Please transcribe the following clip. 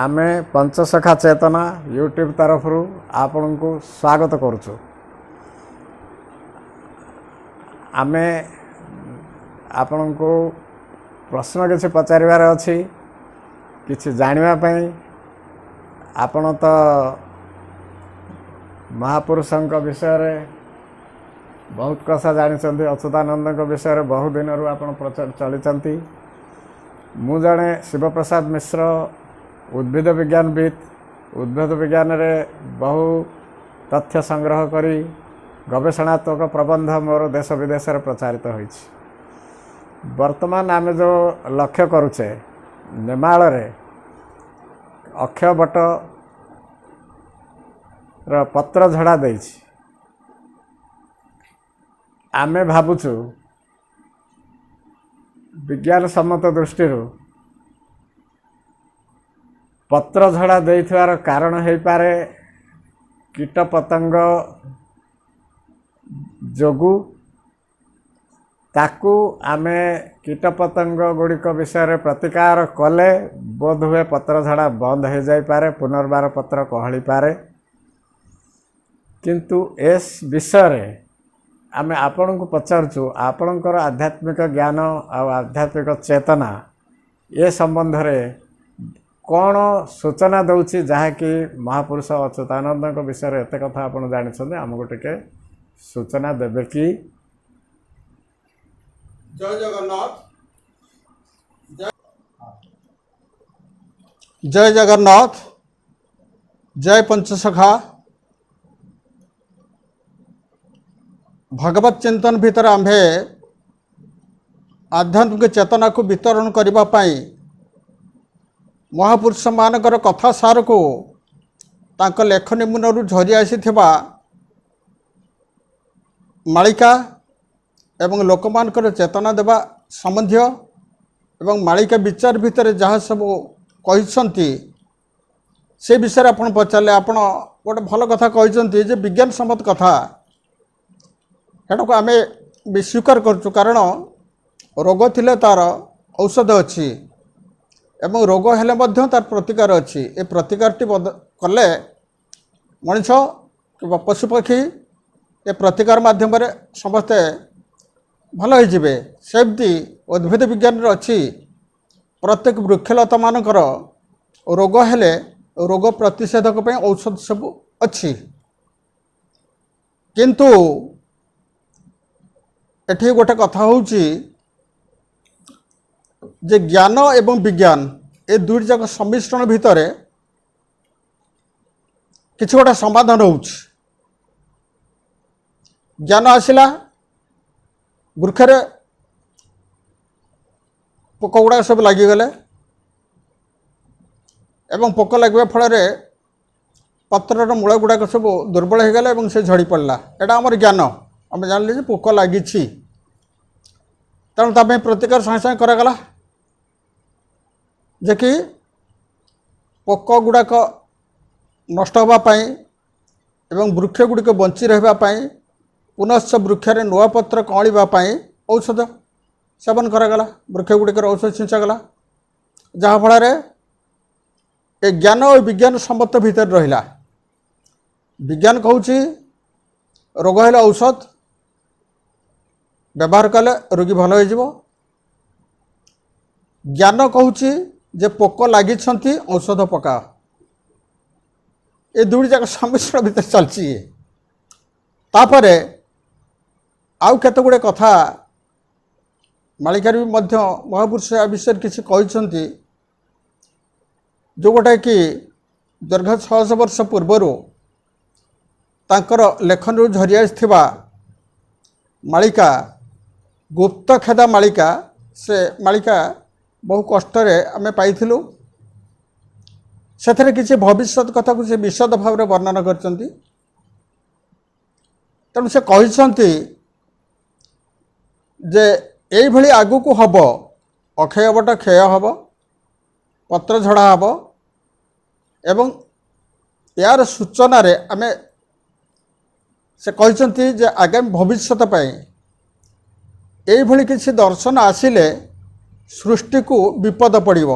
ଆମେ ପଞ୍ଚସଖା ଚେତନା ୟୁଟ୍ୟୁବ୍ ତରଫରୁ ଆପଣଙ୍କୁ ସ୍ୱାଗତ କରୁଛୁ। ଆମେ ଆପଣଙ୍କୁ ପ୍ରଶ୍ନ କିଛି ପଚାରିବାର ଅଛି, କିଛି ଜାଣିବା ପାଇଁ। ଆପଣ ତ ମହାପୁରୁଷଙ୍କ ବିଷୟରେ ବହୁତ କଥା ଜାଣିଛନ୍ତି, ଅଚ୍ୟୁତାନନ୍ଦଙ୍କ ବିଷୟରେ ବହୁ ଦିନରୁ ଆପଣ ଚଳିଛନ୍ତି। ମୁଁ ଜଣେ ଶିବପ୍ରସାଦ ମିଶ୍ର, ଉଦ୍ଭିଦ ବିଜ୍ଞାନବିତ୍। ଉଦ୍ଭିଦ ବିଜ୍ଞାନରେ ବହୁ ତଥ୍ୟ ସଂଗ୍ରହ କରି ଗବେଷଣାତ୍ମକ ପ୍ରବନ୍ଧ ମୋର ଦେଶ ବିଦେଶରେ ପ୍ରଚାରିତ ହୋଇଛି। ବର୍ତ୍ତମାନ ଆମେ ଯେଉଁ ଲକ୍ଷ୍ୟ କରୁଛେ, ନେମାଳରେ ଅକ୍ଷୟବଟର ପତ୍ର ଝଡ଼ା ଦେଇଛି। ଆମେ ଭାବୁଛୁ ବିଜ୍ଞାନ ସମ୍ମତ ଦୃଷ୍ଟିରୁ ପତ୍ର ଝଡ଼ା ଦେଇଥିବାର କାରଣ ହେଇପାରେ କୀଟ ପତଙ୍ଗ ଯୋଗୁଁ। ତାକୁ ଆମେ କୀଟ ପତଙ୍ଗ ଗୁଡ଼ିକ ବିଷୟରେ ପ୍ରତିକାର କଲେ ବୋଧହୁଏ ପତ୍ର ଝଡ଼ା ବନ୍ଦ ହୋଇଯାଇପାରେ, ପୁନର୍ବାର ପତ୍ର କହଳିପାରେ। କିନ୍ତୁ ଏ ବିଷୟରେ ଆମେ ଆପଣଙ୍କୁ ପଚାରୁଛୁ, ଆପଣଙ୍କର ଆଧ୍ୟାତ୍ମିକ ଜ୍ଞାନ ଆଉ ଆଧ୍ୟାତ୍ମିକ ଚେତନା ଏ ସମ୍ବନ୍ଧରେ କ'ଣ ସୂଚନା ଦେଉଛି, ଯାହାକି ମହାପୁରୁଷ ଅଚ୍ୟୁତାନନ୍ଦଙ୍କ ବିଷୟରେ ଏତେ କଥା ଆପଣ ଜାଣିଛନ୍ତି, ଆମକୁ ଟିକେ ସୂଚନା ଦେବେ କି? ଜୟ ଜଗନ୍ନାଥ, ଜୟ ଜଗନ୍ନାଥ, ଜୟ ପଞ୍ଚସଖା। ଭଗବତ ଚିନ୍ତନ ଭିତରେ ଆମ୍ଭେ ଆଧ୍ୟାତ୍ମିକ ଚେତନାକୁ ବିତରଣ କରିବା ପାଇଁ ମହାପୁରୁଷମାନଙ୍କର କଥା ସାରକୁ ତାଙ୍କ ଲେଖନୀ ମୁନରୁ ଝରି ଆସିଥିବା ମାଳିକା ଏବଂ ଲୋକମାନଙ୍କର ଚେତନା ଦେବା ସମ୍ବନ୍ଧୀୟ ଏବଂ ମାଳିକା ବିଚାର ଭିତରେ ଯାହା ସବୁ କହିଛନ୍ତି ସେ ବିଷୟରେ ଆପଣ ପଚାରିଲେ। ଆପଣ ଗୋଟେ ଭଲ କଥା କହିଛନ୍ତି ଯେ ବିଜ୍ଞାନ ସମ୍ମତ କଥା, ସେଟାକୁ ଆମେ ବି ସ୍ୱୀକାର କରୁଛୁ। କାରଣ ରୋଗ ଥିଲେ ତା'ର ଔଷଧ ଅଛି ଏବଂ ରୋଗ ହେଲେ ମଧ୍ୟ ତା'ର ପ୍ରତିକାର ଅଛି। ଏ ପ୍ରତିକାରଟି କଲେ ମଣିଷ କିମ୍ବା ପଶୁପକ୍ଷୀ ଏ ପ୍ରତିକାର ମାଧ୍ୟମରେ ସମସ୍ତେ ଭଲ ହେଇଯିବେ। ସେମିତି ଉଦ୍ଭିଦ ବିଜ୍ଞାନରେ ଅଛି, ପ୍ରତ୍ୟେକ ବୃକ୍ଷଲତାମାନଙ୍କର ରୋଗ ହେଲେ ରୋଗ ପ୍ରତିଷେଧକ ପାଇଁ ଔଷଧ ସବୁ ଅଛି। କିନ୍ତୁ ଏଠି ଗୋଟେ କଥା ହେଉଛି ଯେ ଜ୍ଞାନ ଏବଂ ବିଜ୍ଞାନ ଏ ଦୁଇଟି ଯାକ ସମ୍ମିଶ୍ରଣ ଭିତରେ କିଛି ଗୋଟେ ସମାଧାନ ହେଉଛି। ଜ୍ଞାନ ଆସିଲା, ବୃକ୍ଷରେ ପୋକ ଗୁଡ଼ାକ ସବୁ ଲାଗିଗଲେ ଏବଂ ପୋକ ଲାଗିବା ଫଳରେ ପତ୍ରର ମୂଳ ଗୁଡ଼ାକ ସବୁ ଦୁର୍ବଳ ହୋଇଗଲା ଏବଂ ସେ ଝଡ଼ି ପଡ଼ିଲା। ଏଇଟା ଆମର ଜ୍ଞାନ, ଆମେ ଜାଣିଲେ ଯେ ପୋକ ଲାଗିଛି, ତେଣୁ ତା ପାଇଁ ପ୍ରତିକାର ସାଙ୍ଗେ ସାଙ୍ଗେ କରାଗଲା ଯେ କି ପୋକ ଗୁଡ଼ାକ ନଷ୍ଟ ହେବା ପାଇଁ ଏବଂ ବୃକ୍ଷ ଗୁଡ଼ିକ ବଞ୍ଚି ରହିବା ପାଇଁ, ପୁନଶ୍ଚ ବୃକ୍ଷରେ ନୂଆ ପତ୍ର କଅଁଳିବା ପାଇଁ ଔଷଧ ସେବନ କରାଗଲା, ବୃକ୍ଷ ଗୁଡ଼ିକର ଔଷଧ ଛିଞ୍ଚାଗଲା, ଯାହାଫଳରେ ଏ ଜ୍ଞାନ ଓ ବିଜ୍ଞାନ ସମ୍ମତ ଭିତରେ ରହିଲା। ବିଜ୍ଞାନ କହୁଛି ରୋଗ ହେଲେ ଔଷଧ ବ୍ୟବହାର କଲେ ରୋଗୀ ଭଲ ହୋଇଯିବ। ଜ୍ଞାନ କହୁଛି ଯେ ପୋକ ଲାଗିଛନ୍ତି, ଔଷଧ ପକାଅ। ଏ ଦୁଇଟି ଯାକ ସମ୍ମିଶ୍ରଣ ଭିତରେ ଚାଲିଛି ଇଏ। ତାପରେ ଆଉ କେତେ ଗୁଡ଼ିଏ କଥା ମାଳିକାରେ ବି ମଧ୍ୟ ମହାପୁରୁଷ ଏ ବିଷୟରେ କିଛି କହିଛନ୍ତି, ଯେଉଁଗୁଟା କି ଦୀର୍ଘ 600 ବର୍ଷ ପୂର୍ବରୁ ତାଙ୍କର ଲେଖନରୁ ଝରି ଆସିଥିବା ମାଳିକା, ଗୁପ୍ତ ଖେଦା ମାଳିକା, ସେ ମାଳିକା ବହୁ କଷ୍ଟରେ ଆମେ ପାଇଥିଲୁ। ସେଥିରେ କିଛି ଭବିଷ୍ୟତ କଥାକୁ ସେ ବିଶଦ ଭାବରେ ବର୍ଣ୍ଣନା କରିଛନ୍ତି। ତେଣୁ ସେ କହିଛନ୍ତି ଯେ ଏଇଭଳି ଆଗକୁ ହେବ, ଅକ୍ଷୟ ବଟ କ୍ଷୟ ହେବ, ପତ୍ର ଝଡ଼ା ହେବ ଏବଂ ଏହାର ସୂଚନାରେ ଆମେ ସେ କହିଛନ୍ତି ଯେ ଆଗାମୀ ଭବିଷ୍ୟତ ପାଇଁ ଏଇଭଳି କିଛି ଦର୍ଶନ ଆସିଲେ ସୃଷ୍ଟିକୁ ବିପଦ ପଡ଼ିବ।